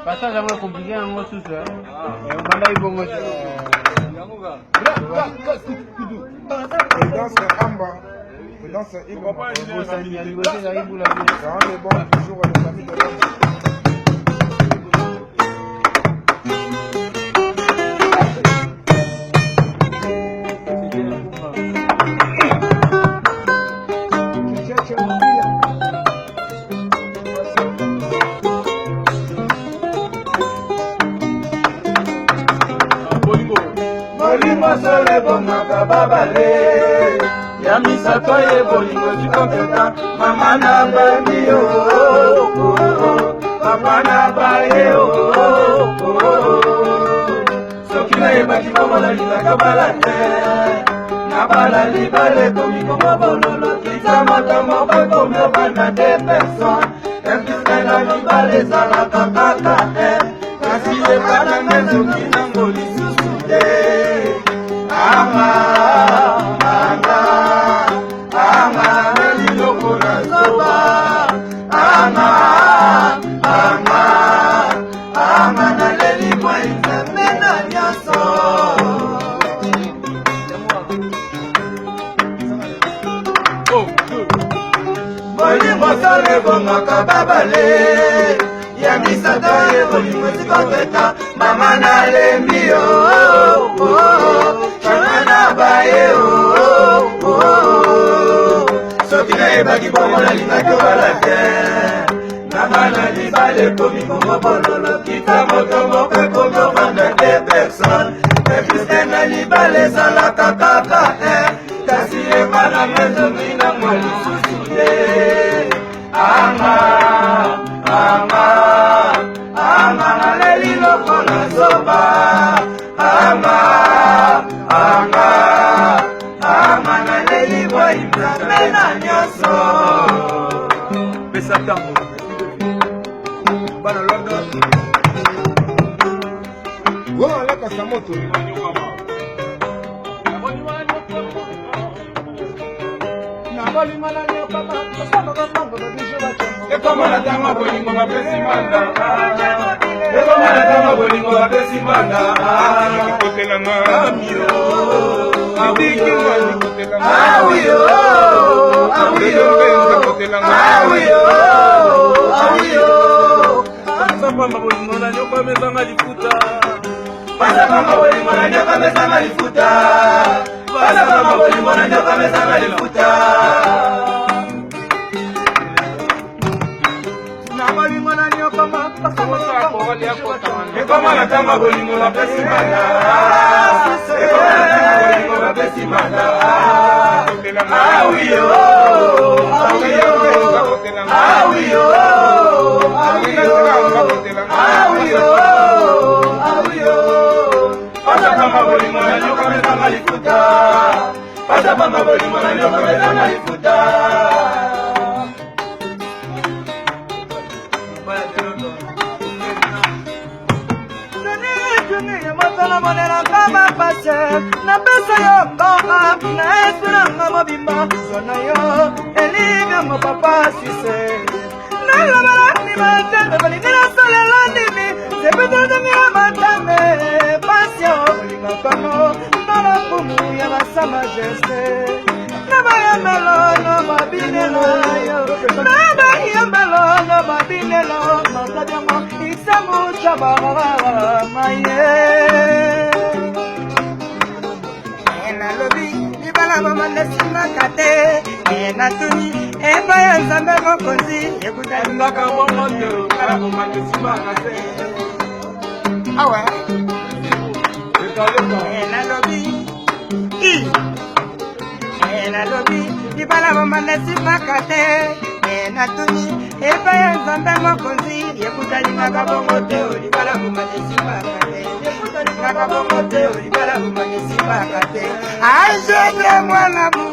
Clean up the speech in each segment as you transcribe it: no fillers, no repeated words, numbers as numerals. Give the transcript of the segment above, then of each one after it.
Passage yango compliqué yango susu obandaki bongo te. Prudence Amba, Prudence Iboma. Bosani ya liboso ezalaki bula bula. Dans les bons toujours les amis de l'homme. Bolingo solo ebongaka babale ya misato ye bolingo zikoketa mama na bandi yo, papa na baye yo. Soki nayebaki bongo nalingaka bala te, nabala libala ekomi kongo bololo kita moto moko ekomi obanda de personne episke na libala ezalaka kaka te, kasi ebalanga ezoki nango lisusu te. Anga anga anga naliloko na zoba, anga anga anga naleli mwai Nzambe na nyonso. Bolingo solo ebongaka babale ya misato ye bolingo esikoteta mama nalembi yo, mama na baye yo. Soki nayebaki bongo nalingaki obala te, nabala libala ekomi kongo bololo kita moto moko ekomi ovanda te personne episke na libala ezalaka kaka te, kasi ebalanga ezongi nango lisusu te. Anga anga anga naleli lokola zoba, anga anga anga naleli bwai Nzambe na nyonso. Pesa ntango bana London. Wewe alaka moto. Ekoma na ntango bolingo bapesi manda, ekoma na ntango bolingo bapesi manda. Kotelanga. Amio. Bidiki kotelanga. Awiyo, awiyo, awiyo, awiyo. Pamba bolingo na nyoka mezanga lifuta. Pasa pamba bolingo na nyoka mezanga lifuta. Pasa pamba bolingo na nyoka mezanga lifuta. Ekoma na ntango bolingo bapesi manda, ekoma na ntango bolingo bapesi manda. Awiyo, awiyo, awiyo, awiyo, awiyo, awiyo. Pasa pamba bolingo na nyoka mezanga lifuta. Pasa pamba bolingo na nyoka mezanga lifuta. Monelaka bapase, napesa yo mbongo na esprit nanga mobimba, zwa na yo elibyango papa suisse. Nalobela ndima te, balingi nasalela ndimi sepetezongi ya matame pasio olingakamo na lokumu ya basa majesté na bayembelo na babinelo yo, na bayembelo na babinelo matadiango isambu chabaramaye. Nalobi libala bomanda esimaka te, natuni epai ya Nzambe mokonzi ekutani Ndaka bongo te, libala bomanda esimbaka te. Awa. Lekaleka. Nalobi i nalobi libala bomanda esimbaka te, natuni epai ya Nzambe mokonzi ekutalingaka bongo te, libala bomanda esimbaka te, ekutalingaka bongo te, libala bomanda esimbaka te. Ajetre mwana mu.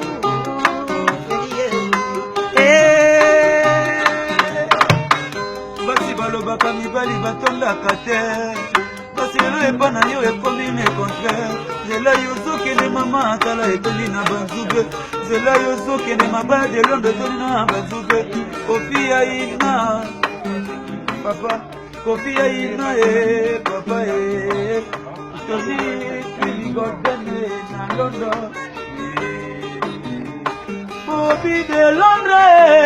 Basi balobaka mibali batondaka te. Kasi lelo epa na yo ekomi le contraire. Nzela yo ozokende mama, tala etondi na banzube. Nzela yo ozokende, mabaya de Londres etondi na banzube. Kofi ya ina papa, Kofi ya ina e papa e Tony Fili Golden na London, Bobby de Londres.